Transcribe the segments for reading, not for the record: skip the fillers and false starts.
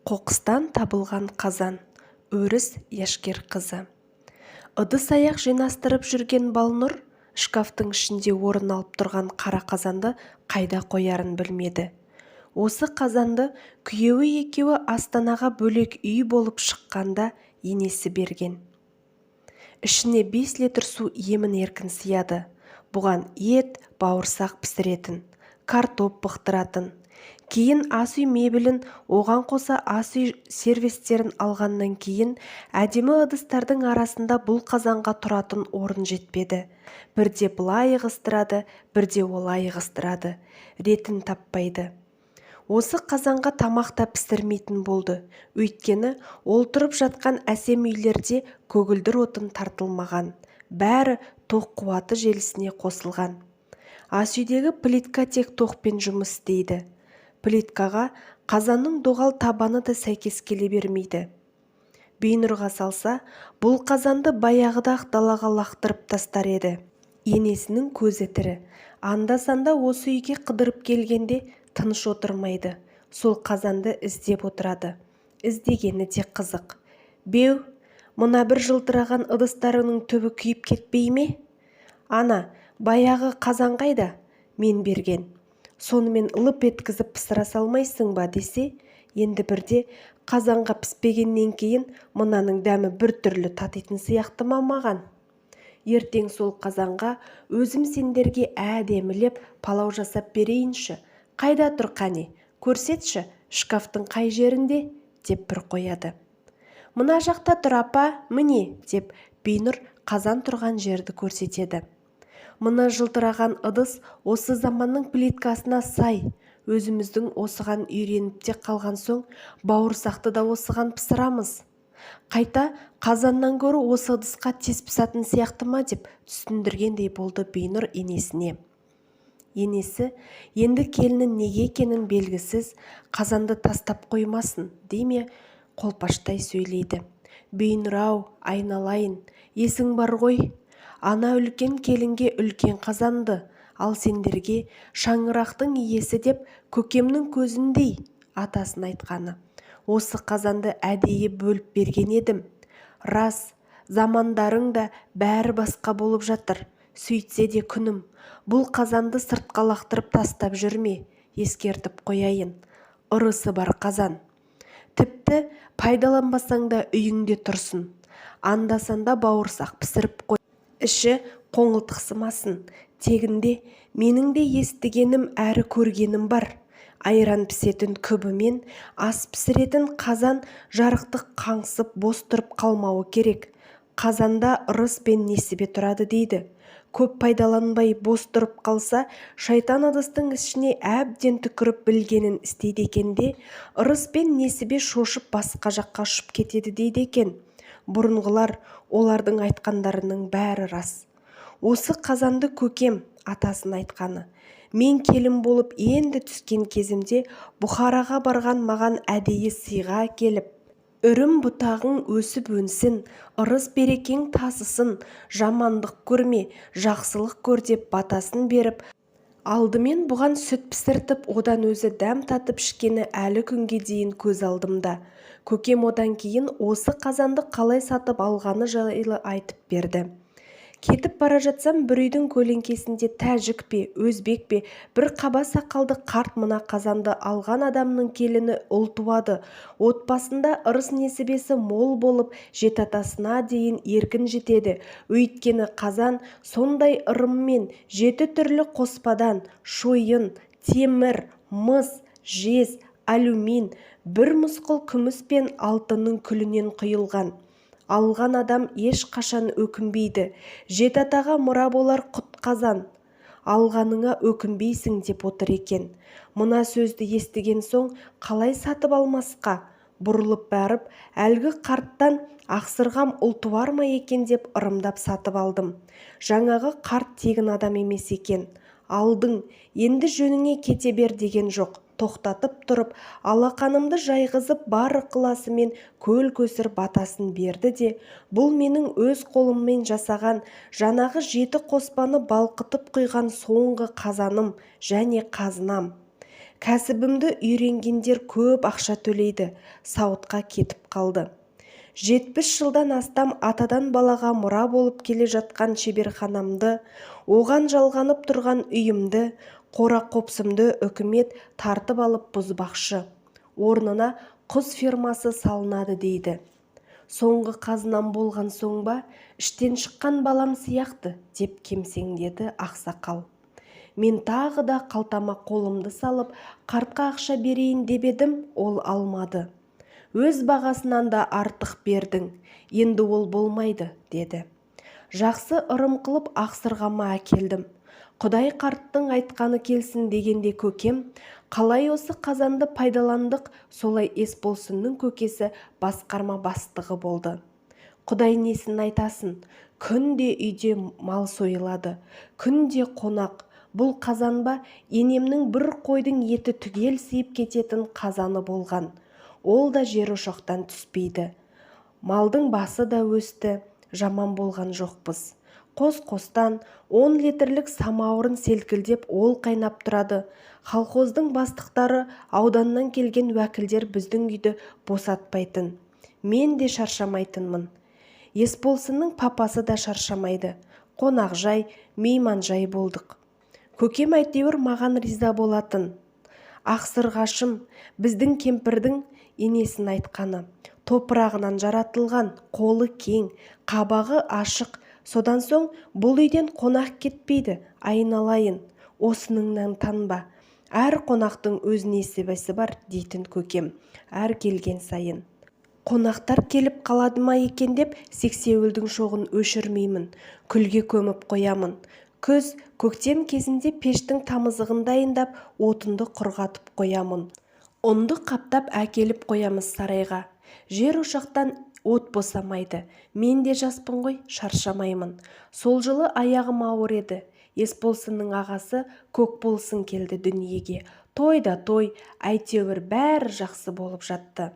Қоқыстан табылған қазан. Өріс Яшкерқызы. Ыдыс-аяқ жинастырып жүрген Балнұр шкафтың ішінде орын алып тұрған қара қазанды қайда қоярын білмеді. Осы қазанды күйеуі екеуі Астанаға бөлек үй болып шыққанда енесі берген. Ішіне 5 литр су емін-еркін сыяды. Бұған ет, бауырсақ пісіретін, картоп бұқтыратын. Кейін ас үй мебелін, оған қоса ас үй сервистерін алғаннан кейін әдемі ыдыстардың арасында бұл қазанға тұратын орын жетпеді. Бірде былай ығыстырады, бірде олай ығыстырады, ретін таппайды. Осы қазанға тамақ та пісірмейтін болды. Өйткені ол тұрып жатқан әсем үйлерде көгілдір отын тартылмаған, бәрі тоқ қуаты желісіне қосылған. Ас үйдегі плитка тек тоқпен жұмыс істейді. Плиткаға қазанның доғал табаны да сәйкес келе бермейді. Бейнұрға салса, бұл қазанды баяғыда-ақ далаға лақтырып тастар еді. Енесінің көзі тірі. Анда-санда осы үйге қыдырып келгенде тыныш отырмайды, сол қазанды іздеп отырады. Іздегені де қызық. «Беу, мына бір жылтыраған ыдыстарыңның түбі күйіп кетпей ме? Ана, баяғы қазан қайда? Мен берген. Сонымен лып еткізіп пысыра салмайсың ба?» десе, енді бірде: «Қазанға піспегеннен кейін мынаның дәмі бір түрлі татитын сияқты ма маған? Ертең сол қазанға өзім сендерге әдемілеп палау жасап берейінші. Қайда тұр, қане, көрсетші, шкафтың қай жерінде?» деп бір қояды. «Мына жақта тұр, апа, міне», – деп Бейнұр қазан тұрған жерді көрсетеді. «Мына жылтыраған ыдыс осы заманның плиткасына сай. Өзіміздің осыған үйреніп те қалған соң, бауырсақты да осыған пысырамыз. Қайта қазаннан гөрі осы ыдысқа тез пысатын сияқты ма?» деп түсіндіргендей болды Бейнұр енесіне. Енесі енді келінін неге екенін белгісіз, қазанды тастап қоймасын дей ме, қолпаштай сөйлейді. «Бейнұр-ау, айналайын, есің бар ғой, ана үлкен келінге үлкен қазанды, ал сендерге шаңырақтың иесі деп көкемнің көзіндей, атасын айтқаны, осы қазанды әдейі бөліп берген едім. Рас, замандарың да бәрі басқа болып жатыр. Сөйтсе де, күнім, бұл қазанды сыртқа лақтырып тастап жүрме, ескертіп қояйын. Ырысы бар қазан. Тіпті пайдаланбасаң да, үйіңде тұрсын. Анда-санда бауырсақ пісіріп қой. Іші қоңылтықсымасын. Тегінде менің де естігенім әрі көргенім бар. Айран пісетін күбі мен ас пісіретін қазан жарықтық қаңсып бос тұрып қалмауы керек. Қазанда ырыс пен несібе тұрады дейді. Көп пайдаланбай бос тұрып қалса, шайтан ыдыстың ішіне әбден түкіріп, білгенін істейді екен де, ырыс пен несібе шошып басқа жаққа ұшып кетеді дейді екен бұрынғылар. Олардың айтқандарының бәрі рас. Осы қазанды көкем, атасын айтқаны, мен келін болып енді түскен кезімде Бұхараға барған маған әдейі сыйға әкеліп, үрім-бұтағың өсіп-өнсін, ырыс-берекең тасысын, жамандық көрме, жақсылық көр деп батасын беріп, алдымен бұған сүт пісіртіп, одан өзі дәм татып ішкені әлі күнге дейін көз алдымда. Көкем одан кейін осы қазанды қалай сатып алғаны жайлы айтып берді. Кетіп бара жатсам, бір үйдің көлеңкесінде тәжік пе, өзбек пе, бір қаба сақалды қарт: «Мына қазанды алған адамның келіні ұл туады, отбасында ырыс-несібесі мол болып, жеті атасына дейін еркін жетеді. Өйткені қазан сондай ырыммен жеті түрлі қоспадан: шойын, темір, мыс, жез, алюмин, бір мысқыл күміс пен алтынның күлінен құйылған. Алған адам ешқашан өкінбейді. Жеті атаға мұра болар құт қазан. Алғаныңа өкінбейсің», – деп отыр екен. Мына сөзді естіген соң қалай сатып алмасқа? Бұрылып барып, әлгі қарттан ақсырғам ұл туар ма екен деп ырымдап сатып алдым. Жаңағы қарт тегін адам емес екен. «Алдың, енді жөніңе кете бер» деген жоқ, тоқтатып тұрып, алақанымды жайғызып, бар ықыласымен көл-көсір батасын берді де: «Бұл менің өз қолыммен жасаған, жаңағы жеті қоспаны балқытып құйған соңғы қазаным және қазынам. Кәсібімді үйренгендер көп ақша төлейді, сауытқа кетіп қалды. 70 жылдан астам атадан балаға мұра болып келе жатқан шеберханамды, оған жалғанып тұрған үйімді, қора-қопсымды үкімет тартып алып бұзбақшы. Орнына құс фермасы салынады дейді. Соңғы қазынам болған соң ба, іштен шыққан балам сияқты, деп кемсеңдеді ақсақал. Мен тағы да қалтама қолымды салып, қартқа ақша берейін деп едім, ол алмады. Өз бағасынан да артық бердің, енді ол болмайды, деді. Жақсы ырым қылып Ақсырғама әкелдім. Құдай қарттың айтқаны келсін дегенде көкем, қалай осы қазанды пайдаландық, солай Есболсынның көкесі басқарма бастығы болды. Құдай несін айтасың, күнде үйде мал сойылады, күнде қонақ. Бұл қазан ба, енемнің бір қойдың еті түгел сыйып кететін қазаны болған. Ол да жер ошақтан түспейді. Малдың басы да өсті, жаман болған жоқпыз. Қос-қостан 10 литрлік самауырын селкілдеп ол қайнап тұрады. Колхоздың бастықтары, ауданнан келген уәкілдер біздің үйді босатпайтын. Мен де шаршамайтынмын. Есболсынның папасы да шаршамайды. Қонақжай, мейманжай болдық. Көкем әйтеуір маған риза болатын. Ақсырғашым, біздің кемпірдің енесін айтқаны. Топырағынан жаратылған, қолы кең, қабағы ашық. Содан соң бұл үйден қонақ кетпейді, айналайын, осыныңнан танба. Әр қонақтың өз несібесі бар дейтін көкем әр келген сайын. Қонақтар келіп қалады ма екен деп сексеуілдің шоғын өшірмеймін, күлге көміп қоямын. Күз, көктем кезінде пештің тамызығын дайындап, отынды құрғатып қоямын. Ұнды қаптап әкеліп қоямыз сарайға. Жер ошақтан от босамайды. Мен де жаспын ғой, шаршамаймын. Сол жылы аяғым ауыр еді. Есболсынның ағасы Көкболсын келді дүниеге. Той да той, әйтеуір бәрі жақсы болып жатты.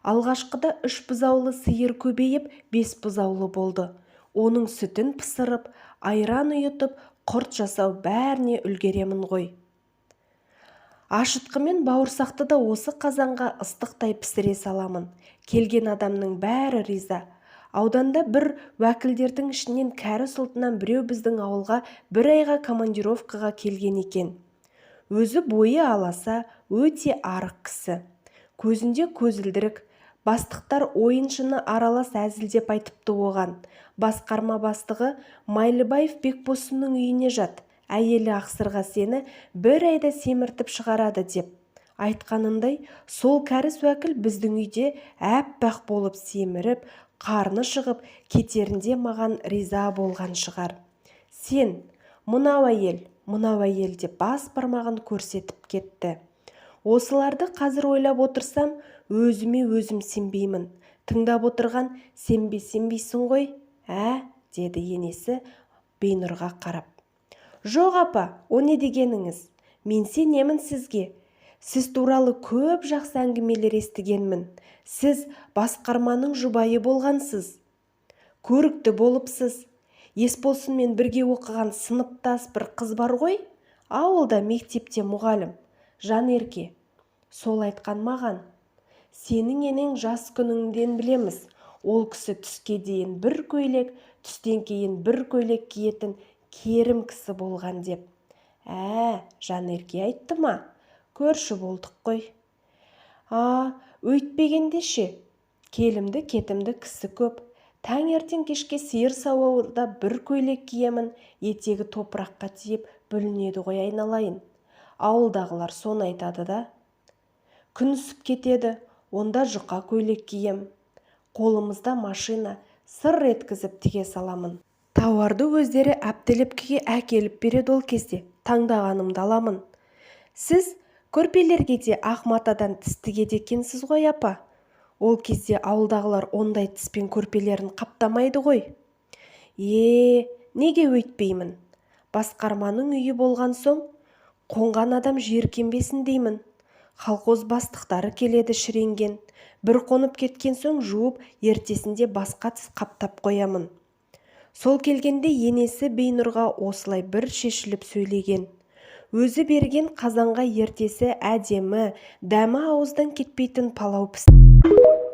Алғашқыда үш бұзаулы сиыр көбейіп, бес бұзаулы болды. Оның сүтін пісіріп, айран ұйытып, құрт жасау бәріне үлгеремін ғой. Ашытқы мен бауырсақты да осы қазанға ыстықтай пісіре саламын. Келген адамның бәрі риза. Ауданда бір уәкілдердің ішінен кәріс ұлтынан біреу біздің ауылға бір айға командировкаға келген екен. Өзі бойы аласа, өте арық кісі. Көзінде көзілдірік. Бастықтар ойын-шыны аралас әзілдеп айтыпты оған. Басқарма бастығы Майлыбаев Бекбосынның үйіне жат, әйелі Ақсырға сені бір айда семіртіп шығарады деп. Айтқанындай, сол кәріс уәкіл біздің үйде әппақ болып семіріп, қарны шығып, кетерінде маған риза болған шығар. Сен, мынау әйел, мынау әйел деп бас бармағын көрсетіп кетті. Осыларды қазір ойлап отырсам, өзіме өзім сенбеймін. Тыңдап отырған сенбе сенбейсің ғой, ә, деді енесі Бейнұрға қарап. Жоқ, апа, о не дегеніңіз? Мен сенемін сізге. Сіз туралы көп жақсы әңгімелер естігенмін. Сіз басқарманың жұбайы болғансыз. Көрікті болыпсыз. Есболсынмен бірге оқыған сыныптас бір қыз бар ғой, ауылда мектепте мұғалім, Жанерке. Сол айтқан маған. Сенің енең жас күніңден білеміз. Ол кісі түске дейін бір көйлек, түстен кейін бір көйлек киетін керім кісі болған деп. Ә, Жанерке айтты ма? Көрші болдық қой. А, өйтпегенде ше? Келімді-кетімді кісі көп. Таңертең кешке сиыр сауда бір көйлек киемін, етегі топыраққа тиіп бүлінеді ғой айналайын. Ауылдағылар соны айтады да. Күн үсіп кетеді, онда жұқа көйлек кием. Қолымызда машина, сыр еткізіп тіге саламын. Тауарды өздері әптелеп әкеліп береді ол кезде, таңдағанымды аламын. Сіз көрпелерге де ақ матадан тіс тігеді екенсіз ғой, апа. Ол кезде ауылдағылар ондай тіспен көрпелерін қаптамайды ғой. Е, неге өйтпеймін? Басқарманың үйі болған соң, қонған адам жиіркенбесін деймін. Колхоз бастықтары келеді шіренген. Бір қонып кеткен соң жуып, ертесінде басқа тіс қаптап қоямын. Сол келгенде енесі Бейнұрға осылай бір шешіліп сөйлеген. Өзі берген қазанға ертесі әдемі, дәмі ауыздан кетпейтін палау пісірді.